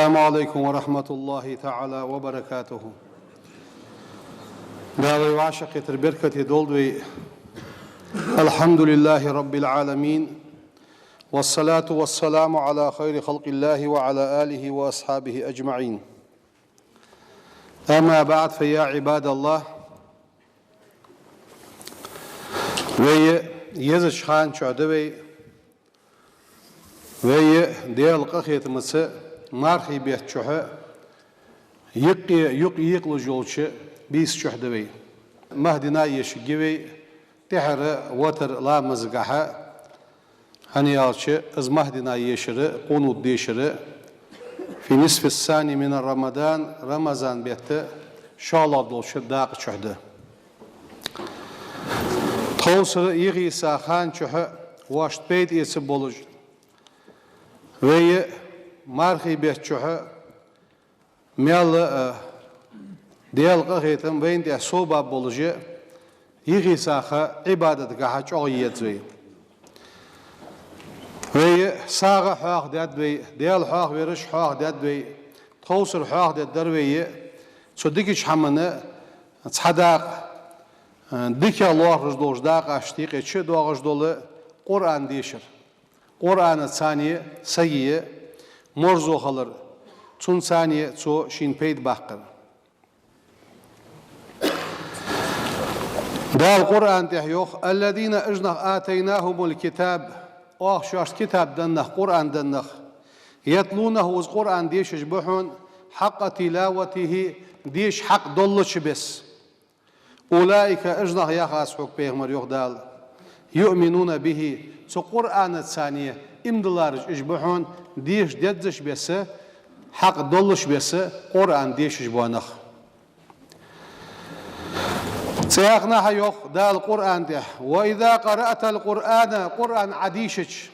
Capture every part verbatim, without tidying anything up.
السلام عليكم ورحمة الله تعالى وبركاته. Дала вай вӀашагӀкхетар беркате долда вай. الحمد لله رب العالمين. والصلاة والسلام على خير خلق الله وعلى آله وأصحابه أجمعين. أما بعد، فيا عباد الله. Вай езача хана чу да вай. Вай Даьла къахетамца мархий бетта чухь юкъе юкъ екъалуш йолча бийса чухь да вай. Махдина ешаргья вай, тӀехьара ватар ламазгахьа, хӀана аьлча из Махдина ешар, къунут дешар, في النصف الثاني من رمضان, Рамазан бетта шоллагӀа долча дакъа чухь да. Тховсара йихийса хана чухь вайна пайда эца болаш, вай мархий бетта чухь мел а Даьла къахетам вайна тӀа совбаргболаш, йихийса ха Ӏибадатагахьа чӀоагӀъеза вай. Вай сагӀа хьоахадаьд вай, Даьла хьоахавараш хьоахадаьд вай, тховсара хьоахадергдар вай, цу дикача хӀаман цхьа дакъа, дикагӀа лоархӀаш долча дакъашта юкъе чу доагӀаш дола Къуръан дешар. Къуръанаца цхьана сага марзо хилар, цунца цхьана цо шийна пайда баккхар. Дала Къуръана тӀа йоах: الذين, уж нах, آتيناهم الكتاب, оаха шоашта китаб денна нах, Къуръан денна нах, يتلونه, из Къуръан дешаш ба хьона, حق تلاوته, деша хьакъ долча беса. أولئك, уж нах, яхаш хьога, пайхамар, йоах Дала, يؤمنون به, цу Къуръанаца цхьана иман диллараш уж ба хьона, деша дезача беса, хьакъ долча беса Къуръан дешаш бола нах. Цхьаькханахьа йоах Дала Къуръана тӀа: وإذا قرأت القرآن, Къуръан Ӏа дийшача,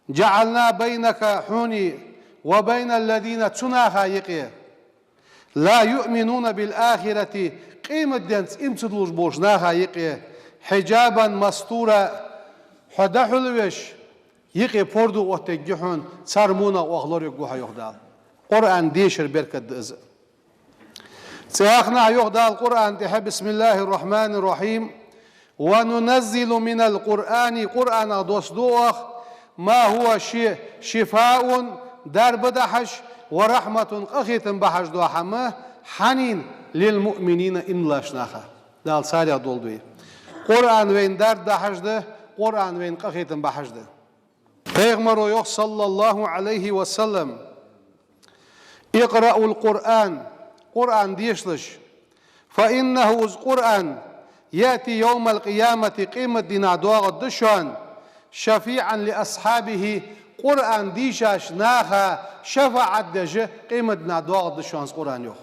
جعلنا بينك, хьонеи, وبين الذين, цу наха юкъе, لا يؤمنون بالآخرة, къематденца иман ца диллаш болча наха юкъе, حجابا مستورا, хьо дӀахьулвеш, юкъе пордув оттаергья хьона, цар мунагӀа оаха лораюргва хьо, йоах Дала. Къуръан дешара беркат да из. Цхьаькханахьа йоах Дала Къуръана тӀа: بسم الله الرحمن الرحيم. وننزل من القرآن, Къуръанах доссаду оаха, ما هو, ше, شفاء, дарба дахьаш, ورحمة, къахетам бахьаш дола хӀама, хьанна, للمؤمنين, иман диллача наха. Дала царех долда вай. Къуръан вайна дарба дахьаш да, Къуръан вайна къахетам бахьаш да. Пайхамаро йоах, صلى الله عليه وسلم: اقرأوا القرآن, Къуръан дешалаш, فإنه, из Къуръан, يأتي يوم القيامة, къематдийнахьа доагӀаргда шоана, شفيعا لأصحابه, Къуръан дийшача наха шафаӀат деш къематдийнахьа доагӀаргда шоана из Къуръан, йоах.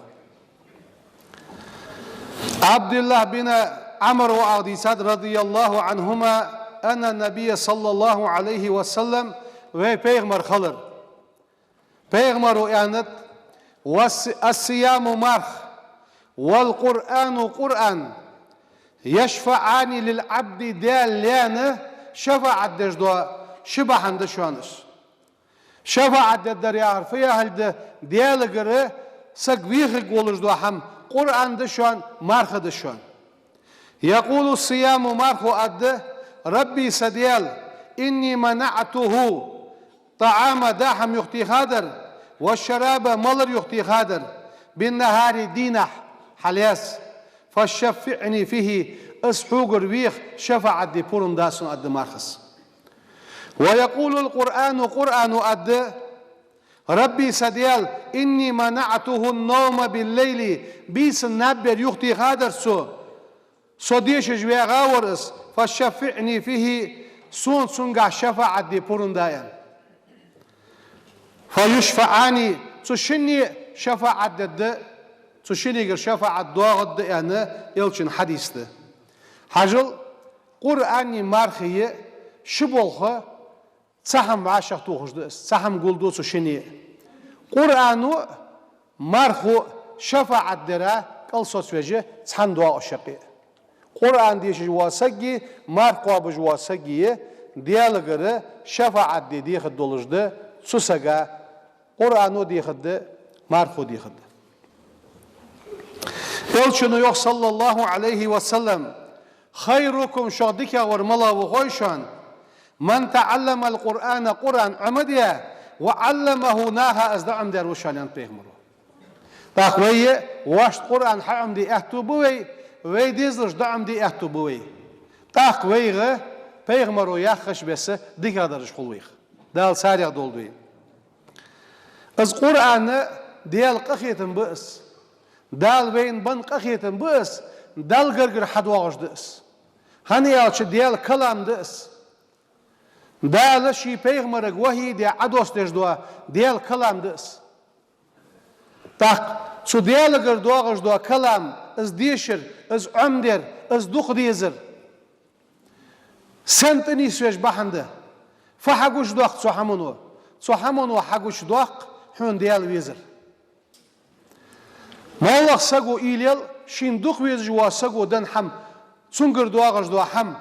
Ӏабдуллахь бин Ӏамр ва ах дийцад, رضي الله عنهما, أن النبي صلى الله عليه وسلم, вай пайхамар хилар. Пайхамаро аьннад: والص-, الصيام, марха, والقرآن, Къуръан, يشفعان للعبد, Даьла лайна шафаӀат деш дола ши бахьан да шоана уж. ШафаӀат дергдар яхар фу яхилга да? Даьлагара саг вехаргволаш дола хӀама Къуръан да шоана, марха да шоана. يقول الصيام, мархо аргда: ربي, са Даьла, إني منعته الطعام, даа хӀама юхатехадар, والشراب, малар юхатехадар, بالنهار, дийнахьа, хьалаьца, فشفعني فيه, из хьогара веха шафаӀат де пурам да сона, аргда мархас. ويقول القرآن, Къуръано аргда: ربي, са Даьла, إني منعته النوم بالليل, бийсан наб бер юхатехадар со, со дешаш вагӀа вар из, فشفعني فيه, сона цунгахьа шафаӀат де пурам да, аьнна. فيشفعان, цу шинне шафаӀат дергда, цу шиннегара шафаӀат доагӀаргда, аьнна, Элчан хьадис да. Хьажал, Къуръани мархеи ши болх цхьа хӀама вӀашагӀтохаш да из, цхьа хӀама гулду цу шинне. Къуръано а, мархо а шафаӀат дара кӀалсоцавеш цхьана доагӀаш я-кх. Къуръан дешаш вола саги, марха кхоабаш вола саги Даьлагара шафаӀат де дехаргдолаш да цу сага Къуръано дехаргда, мархо дехаргда. Элчано йоах, саллаллахӀу Ӏалайхи ва саллам: «خيركم», шух дикагӀвар мала ва хой шоана, «من تعلم القرآن», Къуръан Ӏомадаь, «وعلمه», наха из дӀаӀомадаьр ва шоана, аьннад пайхамаро. ТӀаккха вай а воашта Къуръан хьаӀомаде аьттув ба вай, вай дезалашта дӀаӀомаде аьттув ба вай. ТӀаккха вайга пайхамаро яххача беса дикагӀдараш хул вайх. Дала царех долда вай. Из Къуръан Даьла къахетам ба из. Дала вайна бенна къахетам ба из, Далла гаргара хьадоагӀаш да из. ХӀана аьлча Даьла калам да из. Дала ший пайхамарга вахьий даь Ӏодоссадеш дола Даьла калам да из. ТӀаккха цу Даьлагара доагӀаш дола калам, из дешар, из Ӏомадар, из дукха дезар сенна тӀа нийсвеш бахьан да? Фу хьагучадоаккх цу хӀамано? Цу хӀамано хьагучадоаккх хьона Даьла везар. МоллагӀа саго уйла ел, шийна дукха везаш вола саго денна хӀама, цунгара доагӀаш дола хӀама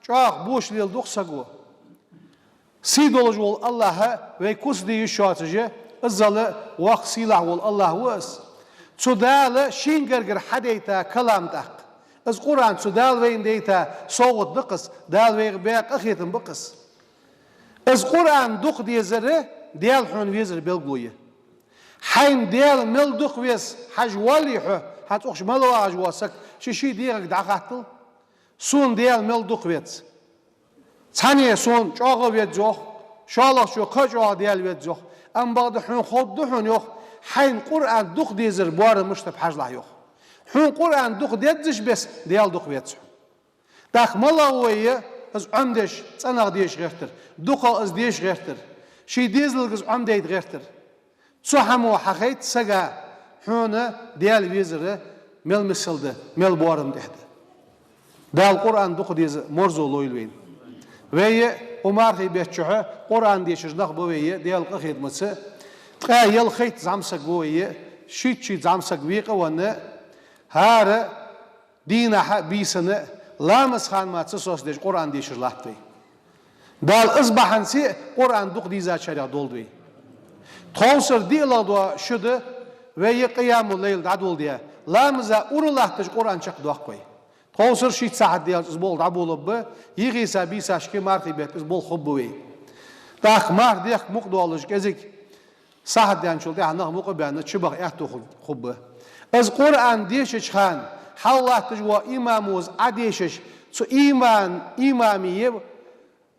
чӀоагӀа бошалла да укх саго. Сий долаш вола АллахӀ вай куц де йиш йоацаш я, иззал воккха сийлахь вола АллахӀ ва из. Цу Дала шийна гаргара хьадайта калам тӀаккха. Из Къуръан цу Дала вайна дайта совгӀат да-кх из, Дала вайга баь къахетам ба-кх из. Из Къуръан дукха дезар Даьла хьона везара белгало я. Хьайна Даьла мел дукха веза хьажа воаллий хьо, хьа цӀухаш мел вагӀаш вола саг, ший-ший дегӀага дӀахаттал: «Сона Даьла мел дукха веза?» Цхьанне сона чӀоагӀа веза йоах, шоллагӀчо кхы а чӀоагӀа Даьла веза йоах. Амма бакъда хьона ховргда хьона йоах, хьайна Къуръан дукха дезара боарам мишта ба хьажалахь йоах. Хьона Къуръан дукха дезача беса Даьла дукха веза хьона. ТӀаккха мала ва вай из Ӏомадеш, цӀенагӀа деша гӀертар, дукхагӀа из деша гӀертар, ший дезалга из Ӏомадайта гӀертар? Цу хӀамо хьахайт сага хьона Даьла везар мел мисал да, мел боарам тӀехь да. Дала Къуръан дукха деза марзо лойла вайна. Вай а укх мархий бетта чухь Къуръан дешаш нах ба вай а, Даьла къахетамца. Ткъаь ялхайтта зӀамсаг ва вай а, шийтта ший зӀамсаг векъа а венна, хӀара дийнахьа а, бийсанна а ламаза хана мара ца соцадеш Къуръан дешаш латт вай. Дала из бахьанца а Къуръан дукха дийзачарех долда вай. Тховсара диълагӀа дола шу да вай къиямул-лайл дӀадоладаь, ламаза ура латташ Къуръан чакхдоаккх вай. Тховсара шийтта сахьат даьлча из болх дӀаболаб ба, йихийса бийсашка мархий бетта из болх хургба вай. ТӀаккха марха дехка мукъа доаллаш кӀезига сахьат даьнначул тӀехьагӀа нах мукъа а баьнна, чубаха аьттув ху-, хургба. Из Къуръан дешача хана хьалха латташ вола имамо из Ӏодешаш, цу иман-, имаме,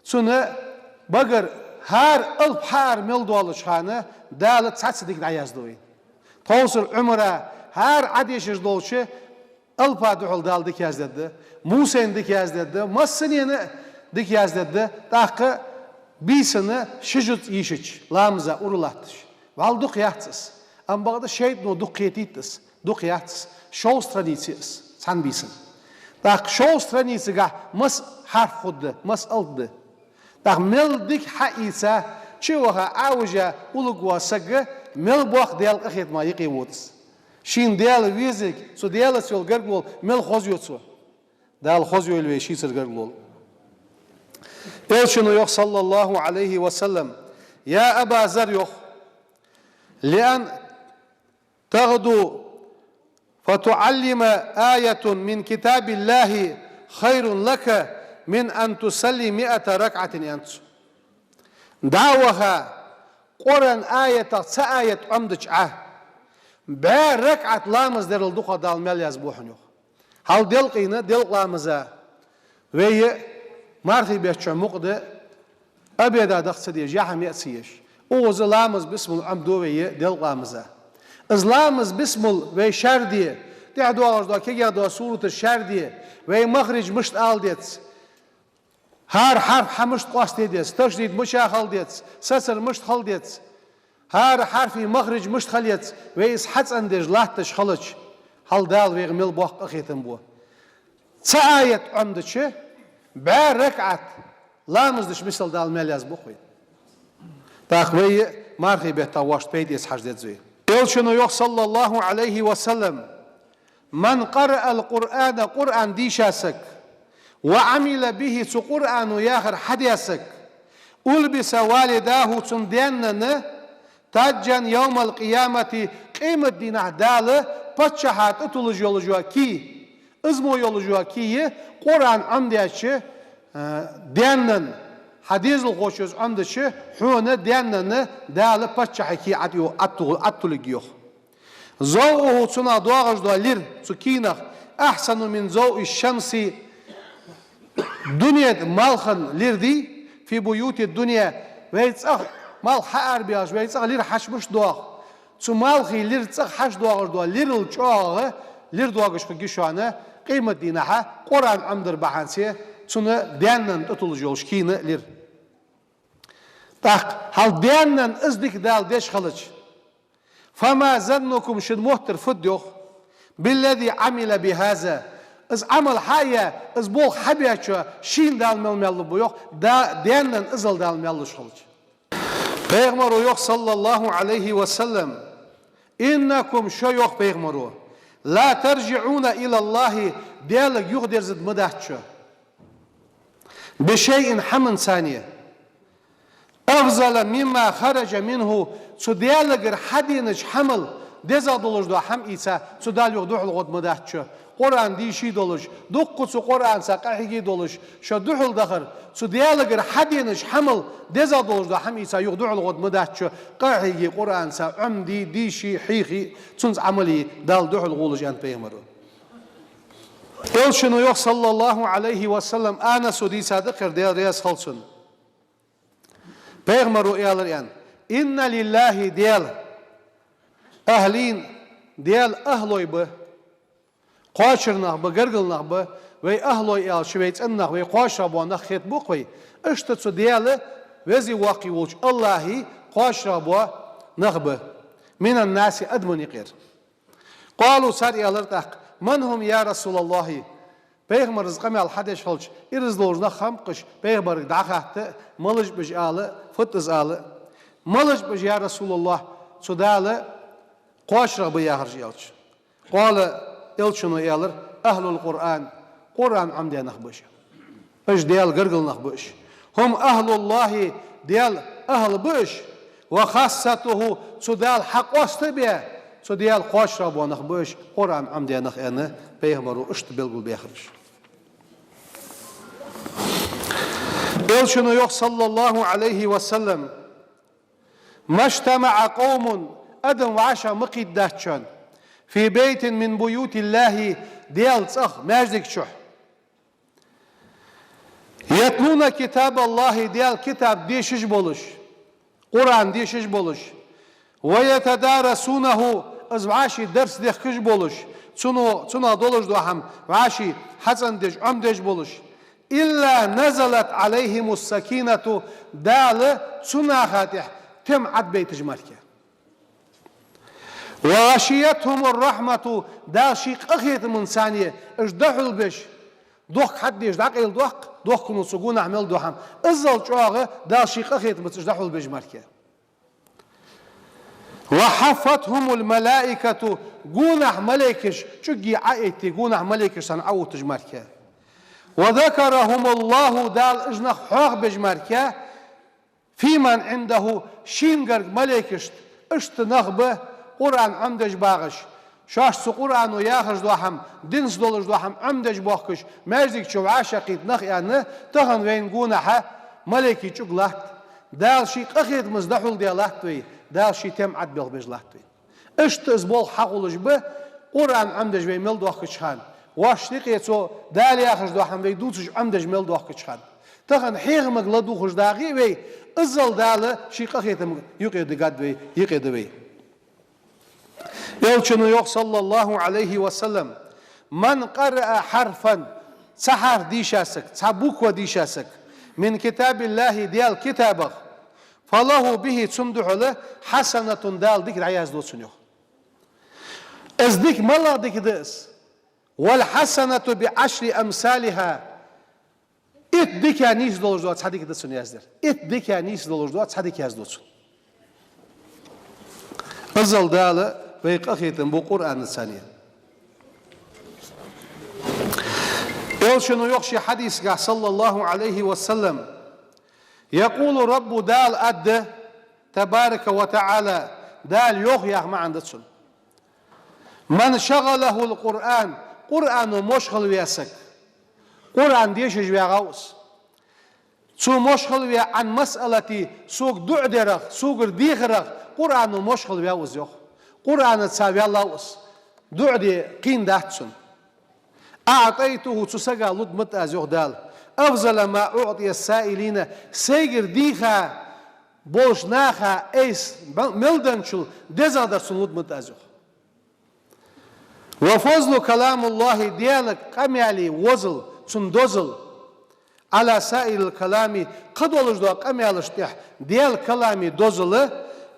цун багара хӀара алап хьаара мел доаллача хана Дала цхьацца дика дӀаязду вайна. Тховсара Ӏумара хӀара Ӏодешаш долча алапа духьал Дала дика яздергда, Мусайна дика яздергда, массанена а дика яздергда, тӀаккха бийсанна ши жуз йийшача, ламаза ура латташ. ВӀалла дукха яц из, амма бакъда шайтӀано дукха кхетийт из, дукха яц из, шовзткъа страница я из, цхьан бийсан. ТӀаккха шовзткъа страницагахь масса хьарф хургда, масса алап да. ТӀаккха мел дика хьаийца, чу а ваха, Ӏовижа улларг вола саг мел боккха Даьла къахетама юкъе вода из. Шийна Даьла везалга, цу Даьлаца йола гаргало мел хоза йо цо. Дала хоза йойла вай шийцара гаргалол. Элчано йоах, саллаллахӀу Ӏалайхи ва саллам: «يا أبا ذر», йоах, «لأن تغدو فتعلم آية من كتاب الله خير لك من أن تصلي مائة ركعة», аьннад цо. ДӀа а ваха, Къуръан аятах цхьа аят Ӏомадича Ӏа, бӀаь ракаӀат ламаз дарал дукхагӀа Дала маьл язбу хьона, йоах. Хьал делкъийна, делкъа ламаза вай а мархий бетта чу мукъа да, обеда даха ца дезаш, яхьа меа ца еш. Укхаза ламаз бисмал Ӏомаду вай а делкъа ламаза. Из ламаз бисмал вай шаьрде, тӀехьа доагӀаш дола, кегий дола сураташ шаьрде, вай махридж мишта ала деза, хӀара хьарф хьа мишта къоастаде деза, ташдид мича хила деза, сацар мишта хила деза, хӀара хьарфий махридж мишта хила еза, вай из хьацӀендеш латташ хилча, хьал Дала вайх мел боккха къахетам бу. Цхьа аят Ӏомадича, бӀаь ракаӀат ламаз дича мисал Дала маьл язбу вайна. ТӀаккха вай а мархий бетта вошта пайда эца хьажа деза вай. Элчано йоах, саллаллахӀу Ӏалайхи ва саллам: «من قرأ القرآن», Къуръан дийша саг, «وعمل به», цу Къуръано яхар хьадаь саг, «ألبس والداه», цун даь-нанна تاجا يوم القيامة, къематдийнахьа Дала паччахьа тӀатуллаш йолаш йола кий, из мо йолаш йола кий, Къуръан Ӏомадаьча, э, даьннан, хьа дезалхочо из Ӏомадича, хьона даьннан Дала паччахьа кий Ӏоту-, Ӏоту-, Ӏотулларгья йоах. ضوءه, цунах доагӀаш дола лир, цу кийнах, أحسن من ضوء الشمس, дунен малхан лир дий, في بيوت الدنيا, вай цӀагӀа малх хьаарабаьлча, вай цӀагӀа лир хьача мишта доагӀа. Цу малхий лир цӀагӀа хьача доагӀаш дола лирал чӀоагӀагӀа лир доагӀаш хургья шоана, къематдийнахьа Къуръан Ӏомадар бахьанце, цунна даьннан тӀатуллаш йолаш кийна лир. ТӀаккха хьал даьннан из дика Дала деш хилча, فما ظنكم, шун моттар фуд йоах, بالذي عمل بهذا, из Ӏамал хьаяь, из болх хьабеча шийна Дала мел маьл лу ба йоах, да-, даьннан иззал Дала маьл луш хилча. Пайхамаро йоах, صلى الله عليه وسلم: إنكم, шо йоах пайхамаро, لا ترجعون إلى الله, Даьлага юхадерзаргда ма дац шо. بشيء, хӀаманца, أفضل مما خرج منه, цу Даьлагара хьаденача хӀамал дезагӀа долаш дола хӀама ийца, цу Далла юха духьал гӀоргда ма дац шо. Къуръан дийша долаш, дукха цу Къуръанца къахьега долаш, шо духьал дахар, цу Даьлагара хьаденача хӀамал дезагӀа долаш дола хӀама ийца юха духьал гӀоргда ма дац шо, къахьега Къуръанца, Ӏомаде, дийша, хьийха, цунца Ӏамал е, Далла духьал гӀолаш, аьннад пайхамаро. Элчано йоах, صلى الله عليه وسلم, Анаса дийцад, Даьла раьза хилва цунна. Пайхамаро аьлар, аьнна: إن لله, Даьла, أهلين, Даьла ахӀлой ба, кхоачара нах ба, гаргара нах ба, вай ахӀлой аьлча, вай цӀена нах, вай кхоачарагӀа бола нах хетабу-кх вай. Иштта цу Даьла, Веза-Воккха волча АллахӀа кхоачарагӀа бола нах ба, من الناس, адамий юкъера. قالوا, цар аьлар тӀаккха: من هم يا رسول الله؟ Пайхамара из къамаьл хьадеш хилча, ираз долаш нах хиннаб-кх уж, пайхамарга дӀахатта, малаш ба уж ала, фуд из ала. Малаш ба уж, يا رسول الله, цу Дала кхоачарагӀа ба яхараш, аьлча. قال, Элчано аьлар: أهل القرآن, Къуръан Ӏомадаь нах ба уж. Уж Даьла гаргара нах ба уж. هم أهل الله, Даьла ахӀл ба уж. وخاصته, цу Дала хьакъоастабаь, цу Даьла кхоачарагӀа бола нах ба уж, Къуръан Ӏомадаь нах, аьнна, пайхамаро иштта белгалбаьхар уж. Элчано йоах, صلى الله عليه وسلم: ما اجتمع قوم, адам вӀашагӀкхийтта дац шоана, في بيت من بيوت الله, Даьла цӀагӀа, маьждига чу, يتلون كتاب الله, Даьла китаб дешаш болаш, Къуръан дешаш болаш, ويتدارسونه, из вӀаший дарс дехкаш болаш, цунах, цунах долаш дола хӀама вӀаший хьацӀендеш, Ӏомадеш болаш, إلا نزلت عليهم السكينة, Дала цу наха тӀа тем Ӏобайташ мара. وغشيتهم الرحمة, Дала ший къахетамца царна уж дӀахьулбеш, дохк хьадеш дӀакъайладоаккх, дохкано цу гонахьа мел дола хӀама, иззал чӀоагӀа Дала ший къахетамца уж дӀахьулбеш мара. وحفتهم الملائكة, гонахьа малейкаш чӀоагӀа Ӏоэтте, гонахьа малейкаш царна Ӏоувтташ мара. وذكرهم الله, Дала уж нах хьоахабеш мара, فيمن عنده, шийна гарга малейкашта, иштта нах ба Къуръан Ӏомадеш багӀаш, шоашта цу Къуръано яхаш дола хӀама, динца долаш дола хӀама Ӏомадеш боахкаш, маьждига чу вӀашагӀкхийтта нах, аьнна, тахан вайна гонахьа малейкий чӀоагӀа латт. Дала ший къахетамца дӀахьулдаь латт вай, Дала ший тем Ӏобелхабеш латт вай. Иштта из болх хьахулаш ба, Къуръан Ӏомадеш вай мел доахкача хана, вӀаший юкъе цо Дала яхаш дола хӀама вай дувцаш Ӏомадеш мел доахкача хана. Тахан хьехамга ладувгӀаш дагӀе вай, иззал Дала ший къахетамга юкъе дигад вай, юкъе да вай. Элчано йоах, صلى الله عليه وسلم: من قرأ حرفا, цхьа хьарф дийша саг, цхьа буква дийша саг, من كتاب الله, Даьла китабах, فله به, цунна духьала, حسنة, Дала дика дӀаяздо цунна, йоах. Из дика малагӀа дика да из? والحسنة بعشر أمثالها. Итт дика нийса долаш дола цхьа дика да цунна яздаьр. Итт дика нийса долаш дола цхьа дика яздо цунна. Иззал Дала вай къахетам бу Къуръанаца царна. Элчано йоах ший хьадисагахь, صلى الله عليه وسلم: يقول الرب, Дала аргда: تبارك وتعالى, Дала йоах яха маӀан да цун. من شغله القرآن, Къуръано мошхал ваь саг. Къуръан дешаш ваьгӀав из. Цо мошхал ваь, عن مسألتي, сога дуӀа дарах, согара дехарах, Къуръано мошхал ваьв из, йоах. Къуръанаца ваьллав из. ДуӀа де кхийна дац цун. أعطيته, цу сага лургда аз, йоах Дала, أفضل ما أعطي السائلين, сайгара дийха болча наха айса мел денначул дезагӀдар цунна лургда аз, йоах. وفضل كلام الله, Даьла къамаьла возал, цун дозал, على سائر الكلام, кхыдолаш дола къамаьлашта тӀехьа Даьла калама дозал,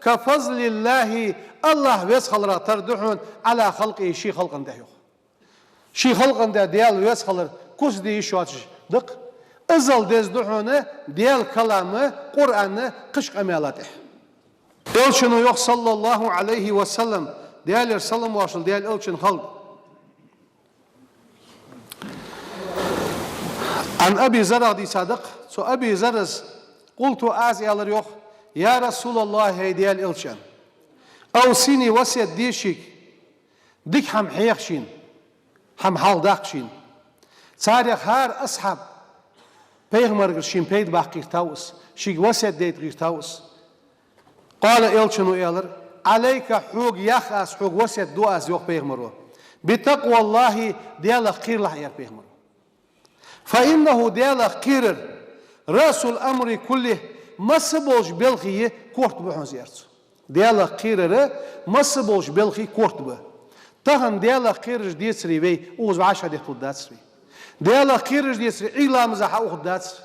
كفضل الله, АллахӀ веза хиларах тара да хьона, على خلقه, ший халкъа тӀехьа, йоах. Ший халкъа тӀа Даьла веза хилар куц де йиш йоацаш да-кх. Иззал деза да хьона Даьла калам, Къуръан, кхыча къамаьла тӀехьа. Элчано йоах, صلى الله عليه وسلم, Даьлера салам-моаршал Даьла Элчанна хилда. عن أبي ذر, дийца да-кх, цу Аби Зарра: قلت, аз аьлар, йоах: يا رسول الله, хӀай Даьла Элча, أوصني, васкет де шийга, дика хӀама хьеха шийна, хӀама хьалхадаккха шийна. Царех хӀара асхьаб пайхамарагара шийна пайда баккха гӀертав из, шийга васкет дайта гӀертав из. قال, Элчано аьлар: عليك, хьога йоах аз, хьога васкет ду аз, йоах пайхамаро, بتقوى الله, Даьлах кхералахь, аьлар пайхамаро. فإنه, Даьлах кхерар, رأس الأمر كله, масса болча балхий корта ба хьона из, аьлар цо. Даьлах кхерар масса болча балхий корта ба. Тахан Даьлах кхераш децаре вай укхаза вӀашагӀдетталургдацар вай. Даьлах кхераш децаре Ӏуйра ламаза хьаухаргдацар.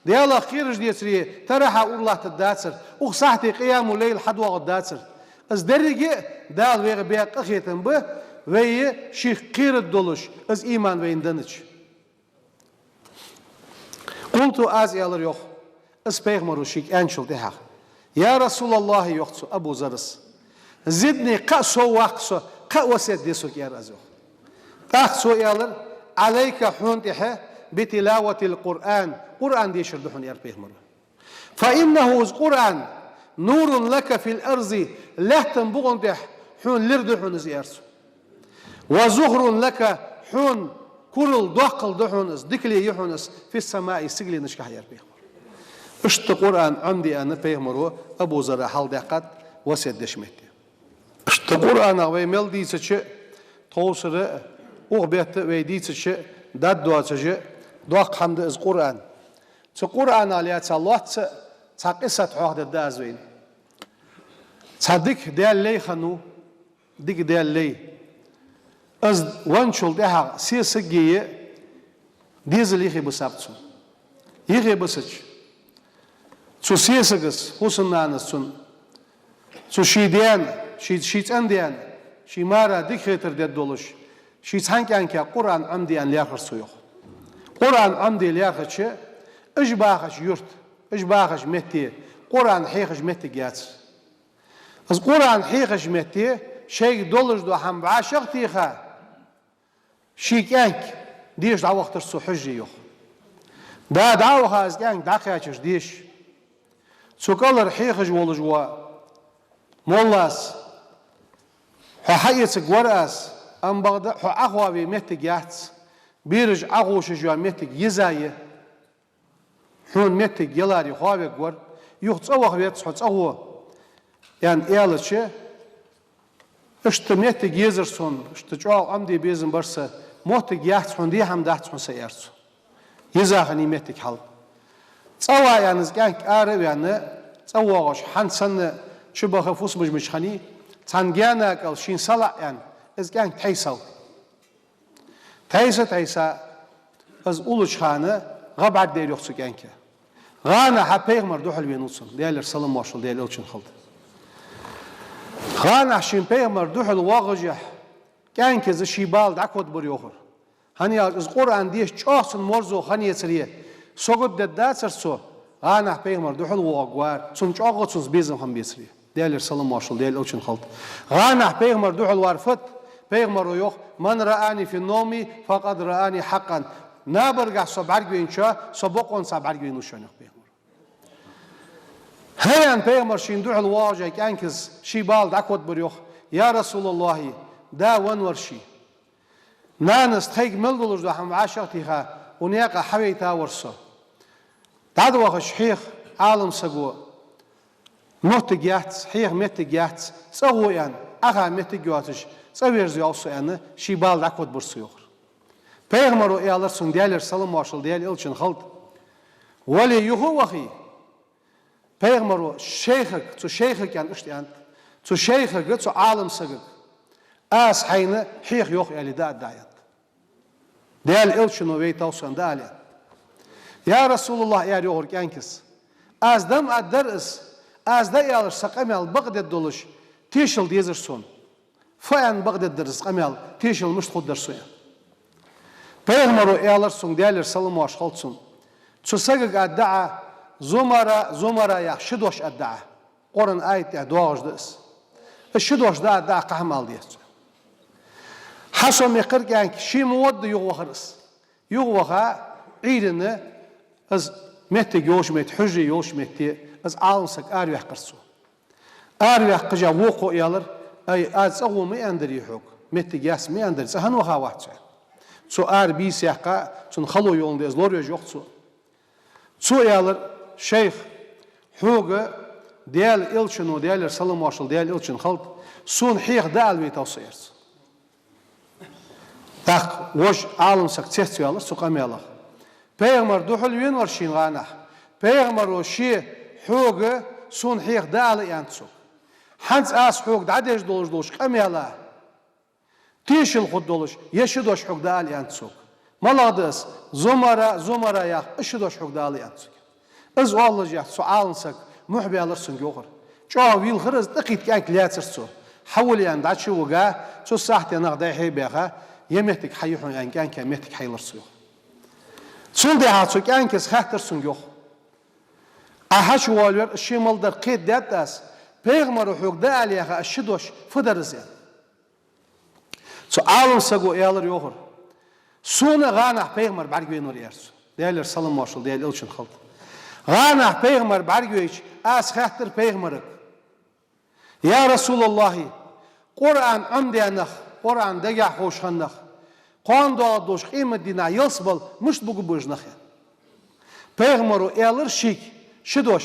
Даьлах кхераш децаре тарахьа ура латтаргдацар. Укх сахьате къиямул-лайл хьадоагӀаргдацар. Из деррига а Дала вайга баь къахетам ба, вай шийх кхераш долаш, из иман вайна деннача. قلت, аз аьлар, йоах, из пайхамаро шийга аьнначул тӀехьагӀа: يا رسول الله, йоах цу Абу Зарра, زدني, кхы а сов ваккха со, кхы а васкет де сога, аьлар аз, йоах. ТӀаккха цо аьлар: عليك, хьона тӀехьа, بتلاوة القرآن, Къуръан дешар да хьона, аьлар пайхамаро. فإنه, из Къуръан, نور لك في الأرض, лаьттан букъа тӀа хьона лир да хьона из, аьлар цо. وزخر لك, хьона курал, доаккхал да хьона из, дикале я хьона из, في السماء, сигаленашка, аьлар пайхамаро. Иштта Къуръан Ӏомаде аьнна пайхамаро Абу Зарра хьалдаьккхад васкет деча метте. Иштта Къуръанах вай мел дийцача, тховсара, укх бетта вай дийцача, даргдоацаш доккха хӀама да из Къуръан. Цу Къуръанах лаьца лоацца цхьа къиссат хьоахадергда аз вайна. Цхьа дика Даьла лай хиннав, дика Даьла лай. Из венначул тӀехьагӀа сесаге дезал юхе бисаб цун. Юхе бисача, цу сесагас, хӀусамнанас цун, цу ший даьна, ший, ший цӀен-даьна, ший мара дика хетар дергдолаш, ший цхьан кӀаьнка Къуръан Ӏомаде аьнна лаьрхӀар цо, йоах. Къуръан Ӏомаде лаьрхӀача, уж бахача юрта, уж бахача метте Къуръан хьехаш моттиг яц. Из Къуръан хьехаш метте шийга долаш дола хӀама вӀашагӀтеха, ший кӀаьнк деша дӀавахийтар цо хьужаре, йоах. Да дӀа а ваха, из кӀаьнк дӀакхаьчача деша, цу кӀалхара хьехаш волаш вола моллас: «Хьо хьаэцаргвар аз, амма бакъда хьо Ӏохоаве моттиг яц, бераш Ӏоховшаш йола моттиг йиза я. Хьона моттиг яларе хьо вергвар, юха цӀа ваха веза хьо цӀагӀо», — аьнна аьлча, иштта моттиг езар сона, иштта чӀоагӀа Ӏомаде безам бар са, моттиг яц хьона, де хӀама дац хьона са, аьлар цо. Йиза хиннай моттиг хьал. ЦӀа ва аьнна, из кӀаьнк ара а ваьнна, цӀа воагӀаш, хӀанз санна чубаха фусамаш мича хиннай, цхьан гаьна кӀал шийна салаӀа аьнна, из кӀаьнк тхьайсав. Тхьайса, тхьайса, из уллача хана гӀа бӀаргадайра, йоах, цу кӀаьнка. ГӀанахьа пайхамар духьал венав цунна, Даьлера салам-моаршал Даьла Элчанна хилда. ГӀанахьа шийна пайхамар духьал воагӀашехь, кӀаьнка из ший бала дӀакодабир, йоахар. ХӀана аьлча из Къуръан деша чӀоагӀа цунна марзо хиннаяцаре, сагот дергдацар цо, гӀанахьа пайхамар духьал воагӀаргвар, цунна чӀоагӀа цунца безам хиннабецаре. Даьлера салам-моаршал Даьла Элчанна хилда. ГӀанахьа пайхамар духьал вар фуд? Пайхамаро йоах: «من رآني في النوم فقد رآني حقا». Набаргахьа со бӀаргавайначоа, со бокъонца бӀаргавайнав шоана, йоах пайхамаро. ХӀаьта пайхамар шийна духьал воагӀаш кӀаьнкас ший бала дӀакхоачабир, йоах: «Я Расулаллахь, да венна вар ший. Нанас тхайга мел долаш дола хӀама вӀашагӀ а тийха, укх наькъа хьавайта вар со. ДӀадахача хьеха Ӏалам саго моттиг яц, хьеха моттиг яц, цӀагӀо аьнна, Ӏаха моттиг йоацаш, цӀаварза йоал со», — аьнна, ший бала дӀакхоачабир цо, йоах. Пайхамаро аьлар цунга, Даьлера салам-моаршал Даьла элчанна хилда: «Вале, юха а вахе». Пайхамаро шайхага, цу шайхага аьнна, иштта аьннад, цу шайхага, цу Ӏалам сагага: «Аз хьайна хьеха йоах», — аьле, дӀааргда аьннад. «Даьла элчано вайтав со», — аьнна, дӀаала аьннад. «Я Расулаллахь, — аьлар, йоахар, кӀаьнкас, — аз дӀа ма аргдар из, аз дӀааьлча са къамаьл бакъдергдолаш тешал дезар сона. Фу аьнна бакъдергдар из къамаьл, тешал мишта хургдар сона?» Пайхамаро аьлар цунга, Даьлера салам-моаршал хилда цунна: «Цу сагага аргда Ӏа Зумара, Зумара яха ши дош аргда Ӏа. Къуръан аят тӀа доагӀаш да из. Из ши дош дӀааргда Ӏа, кхы хӀама ала дезац». Хьасомаэккхар кӀаьнк, ше ма водда юхавахар из. Юхаваха, Ӏуйрийна, из моттиг йолча метте, хьужаре йолча метте, из Ӏалам саг араваьккхар цо. Араваьккхача вокхо аьлар: «Ай, аз цӀагӀо ма аьннадарий хьога, моттиг яц ма аьннадарий, цкъа хӀана ваха вац хьо?» Цо ара бийса яьккха, цунна хало йоландаь из лоравеш, йоах цо. Цо аьлар: «Шайх, хьога Даьла элчано, Даьлера салам-моаршал Даьла элчанна хилда, сона хьеха дӀаала вайтав со», — аьлар цо. ТӀаккха вож Ӏалам саг цецваьлар цу къамаьлах. Пайхамар духьал венна вар шийна гӀанахь. Пайхамаро ше хьога, сона хьеха дӀаала аьннад цунга. ХӀанз аз хьога дӀадеш долаш долча къамаьла тешал хургдолаш ер ши дош хьога дӀаала аьннад цунга. МалагӀа да из? «Зумара, Зумара» яха ер ши дош хьога дӀаала аьннад цунга. Из оалаш яц цу Ӏалам саг мухь баьлар цунга, йоахар. ЧӀоагӀа вийлхар из, тӀакхийтта кӀаьнк лаьцар цо. Хьавола аьнна, дӀачу а вига, цу сахьате нах дӀай-хьай баьха, ер моттиг хьа я хьона аьнна, кӀаьнка моттиг хьаелар цо, йоах. Цул тӀехьагӀа цу кӀаьнкас хаьттар цунга, йоах: «Ӏа хьачувоалавар, ший мел дар кхетадаьд аз, пайхамаро хьога дӀаала яха ер ши дош фу дар из?» — аьнна. Цу Ӏалам саго аьлар, йоахар: «Сона гӀанахь пайхамар бӀаргавайнавар, — аьлар цо, — Даьлера салам-моаршал Даьла элчанна хилда. ГӀанахь пайхамар бӀаргавайча, аз хаьттар пайхамарга: „Я Расулаллахь, Къуръан Ӏомадаь нах, Къуръан дагахь ховш хинна нах, кхоана доагӀаргдолча къематдийнахь ялсмала мишта бугаргба уж нах?“ — аьнна. Пайхамаро аьлар шийга ши дош: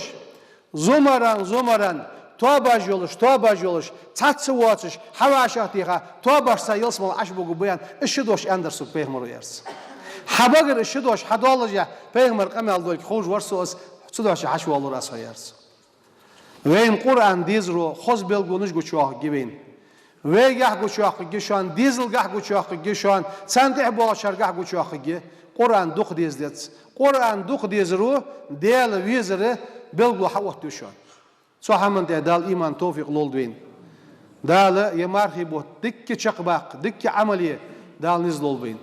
„Зумаран, Зумаран, тоабаш йолаш, тоабаш йолаш, цхьацца воацаш, хьавӀашагӀтеха, тоабашца ялсмала Ӏочубугаргба“, — аьнна, ер ши дош аьннадар сога пайхамаро, — аьлар цо. Хьа багара ер ши дош хьадоаллашехь, пайхамара къамаьл долга ховш вар со из, цу дош хьачувоалавир аз хьо, — аьлар цо. Вайна Къуръан дезаро хоза белгалонаш гучайоахаргья вайна. Вайгахь гучайоаккхаргья шоана, дезалгахь гучайоаккхаргья шоана, царна тӀехьа боагӀачаргахь гучайоаккхаргья. Къуръан дукха деза дезац. Къуръан дукха дезаро Даьла везара белгало хьаоттаю шоана. Цу хӀаман тӀа Дала иман, товфикъ лолда вайна. Дала ер мархий бутт дикка чакхбаккха, дикка Ӏамал е Дала низ лолда вайна.